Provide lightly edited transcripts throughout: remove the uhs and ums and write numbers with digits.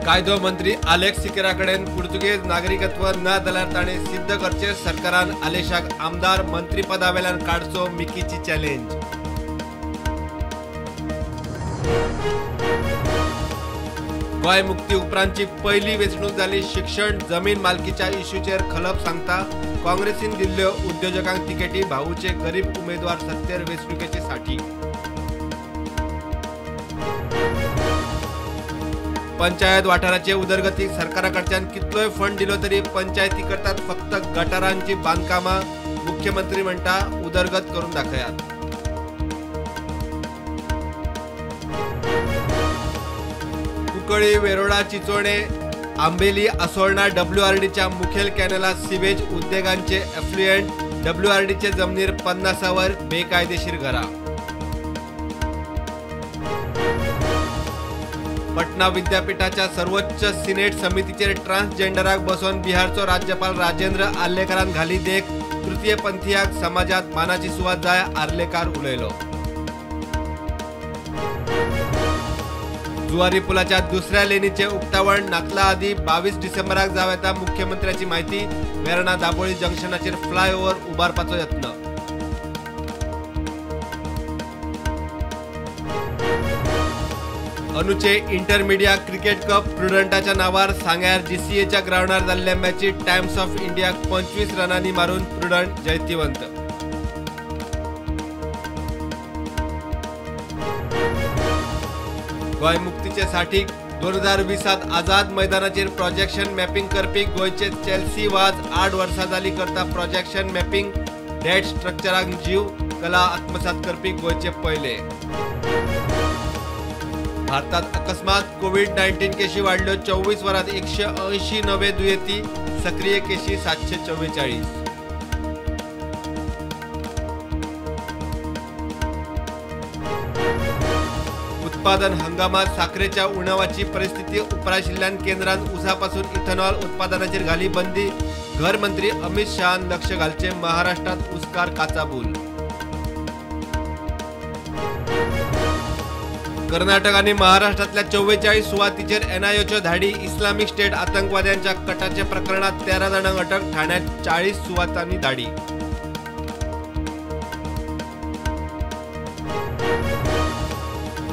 कायदो मंत्री आलेक्स सिकेरा कडेन पुर्तुगेज नागरिकत्व ना जाल्यार ताणें सिद्ध करचें. सरकारान आलेशाक आमदार मंत्रीपदावेल्यान काडचो मिकीची चॅलेंज. गोंय मुक्ती उपरांतची पयली वेंचणूक जाली. शिक्षण जमीन मालकीच्या इश्यूचेर खलप सांगता. काँग्रेसीन दिल्ल्यो उद्योजकांक तिकेटी. भाऊचे गरीब उमेदवार सत्तेर वेंचणुकेची साठी. पंचायत वाठाराचे उदरगतीक सरकारा कडच्यान कितलोय फंड दिलो तरी पंचायती करतात फक्त गटारांची बांदकामां. मुख्यमंत्री म्हणटा उदरगत करून दाखयात. कुंकळी, वेरोडा, चिचोणे, आंबेली, असोळणा डब्ल्यूआरडीच्या मुखेल कॅनलात सिवेज उद्देगांचे एफ्लुएंट. डब्ल्यूआरडीचे जमनीर 50 वर बेकायदेशीर घरां. पटना विद्यापीठाच्या सर्वोच्च सिनेट समितीचेर ट्रान्सजेंडराक बसोवन बिहारचो राज्यपाल राजेंद्र आर्लेकरान घाली देख. तृतीय पंथीयांक समाजात मानाची सुवात जाय, आर्लेकार उलयलो. जुवारी पुलाच्या दुसऱ्या लेनीचे उक्तावण नातला आदी 22 डिसेंबराक जावं येता. मुख्यमंत्र्याची माहिती. वेर्णा दाबोळी जंक्शनाचेर फ्लायओव्हर उबारपाचो यत्न. अनुचे इंटरमिडिया क्रिकेट कप प्रुडंटाच्या नावार सांग्यार जीसीएच्या ग्रावंडार जाल्ल्या मॅचीत टायम्स ऑफ इंडियाक 25 रनांनी मारून प्रुडंट जैतिवंत. गोंय मुक्तीचे साठी 2020 आझाद मैदानाचेर प्रोजेक्शन मॅपिंग करपी गोंयचे चेल्सी वाज 8 वर्सां जाली करता प्रोजेक्शन मॅपिंग. डेड स्ट्रक्चरांक जीव, कला आत्मसात करपी गोंयचे पयले. भारतात अकस्मात कोविड-19 केशी वाढल्यो. 24 वरांत 180 नवे दुयेंती, सक्रिय केशी 744. उत्पादन हंगामात साखरेच्या उणावाची परिस्थिती उप्राशिल्ल्यान केंद्रान ऊसापासून इथेनॉल उत्पादनाचेर घाली बंदी. घर मंत्री अमित शहान लक्ष घालचे. महाराष्ट्रात ऊसकार काचाबूल. कर्नाटक आणि महाराष्ट्रातल्या 44 सुवातीचेर एनआयओच्यो धाडी. इस्लामिक स्टेट आतंकवाद्यांच्या कटाच्या प्रकरणात 13 जाणांक अटक. ठाण्यात 40 सुवातांनी धाडी.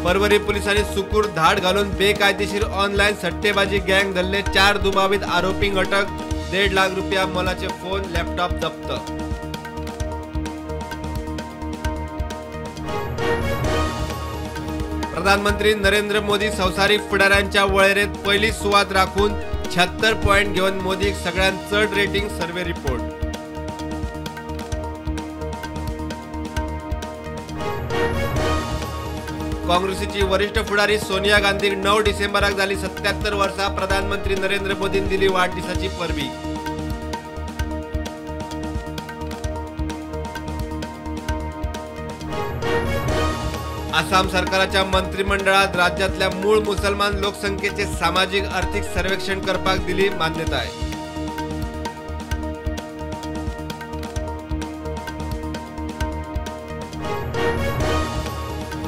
परवरी पोलिसांनी सुकूर धाड घालून बेकायदेशीर ऑनलाईन सट्टेबाजी गँग धरले. 4 दुबावित आरोपींक अटक. 1.5 लाख रुपया मोलाचे फोन, लॅपटॉप जप्त. प्रधानमंत्री नरेंद्र मोदी संवसारीक फुडाऱ्यांच्या वळेरेत पहिली सुवात राखून 76 पॉयंट घेवन मोदीक सगळ्यांत चड रेटिंग. Survey report. काँग्रेसीची वरिष्ठ फुडारी सोनिया गांधीक 9 डिसेंबराक जाली 77 वर्सां. प्रधानमंत्री नरेंद्र मोदीन दिली वाडदिसाची परबी. आसाम सरकाराच्या मंत्रिमंडळात राज्यातल्या मूळ मुसलमान लोकसंख्येचे सामाजिक आर्थिक सर्वेक्षण करपाक दिली मान्यताय.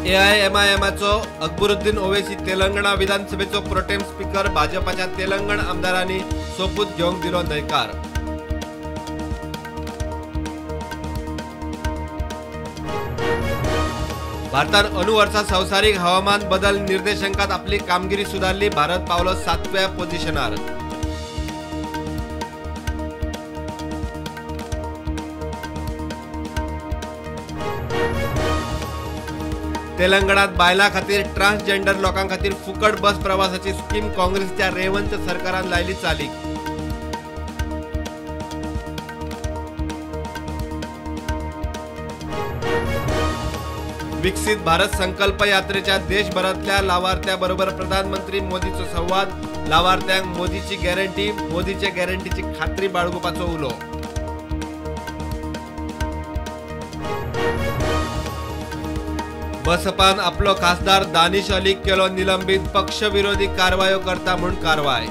एआयएमआयएमाचो अकबरुद्दीन ओवेसी तेलंगणा विधानसभेचो प्रोटेम स्पीकर. भाजपाच्या तेलंगण आमदारांनी सोपूत घेवंक दिलो न्हयकार. भारतान अनुवर्सा संवसारीक हवामान बदल निर्देशांकात आपली कामगिरी सुधारली. भारत पावलो 7व्या पोझिशनार. तेलंगणात बायलां खातीर ट्रान्सजेंडर लोकां खातीर फुकट बस प्रवासाची स्कीम काँग्रेसच्या रेवंत सरकारान लायली चालीक. विकसित भारत संकल्प यात्रेच्या देशभरातल्या लावार्थ्यांबरोबर प्रधानमंत्री मोदीचो संवाद. लावार्थ्यांक मोदीची गॅरंटी, मोदीचे गॅरंटीची खात्री बाळगुपाचो उलो. बसपान आपलो खासदार दानिश अलीक केलो निलंबित. पक्षविरोधी कारवायो करता म्हूण कारवाय.